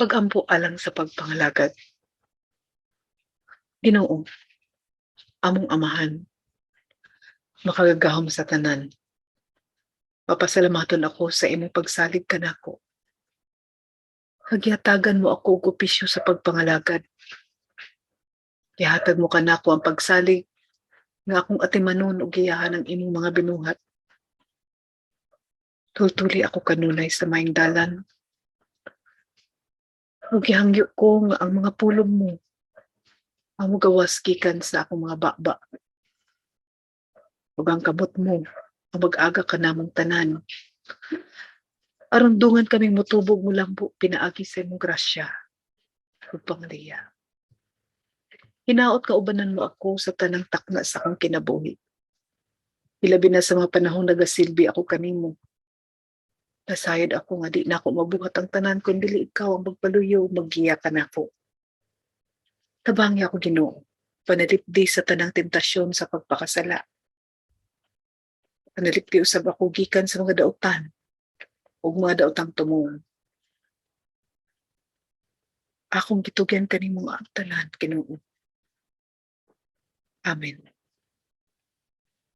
Pag-ampo alang sa pagpangalagad. Ginoo, among Amahan, makagagahom sa tanan. Mapasalamaton ako sa imong pagsalig kanako. Gihatagan mo ako og opisyo sa pagpangalagad. Gihatag mo kanako ang pagsalig nga akong atimanon ug giyahan ang imong mga binuhat. Tultuli ako kanunay sa maayong dalan. Ug gihangyo ko nga ang mga pulong mo ang mogawas gikan sa akong mga baba. Ug ang kamot mo ang mag-aga kanamong tanan. Aron dungan kaming motubog, molambo pinaagi sa imong grasya ug pangaliya. Hinaot nga ubanan mo ako sa tanang takna sa akong kinabuhi. Hilabi na sa mga panahong nagasilbi ako kanimo. Nasayod ako nga di nako mabuhat ang tanan kung dili ikaw ang magpaluyo, maggiya kanako. Tabangi ako, Ginoo, panalipdi sa tanang tentasyon sa pagpakasala. Panalipdi usab ako gikan sa mga dautan ug mga daotang tumong. Akong gitugyan kanimo ang tanan, Ginoo. Amen.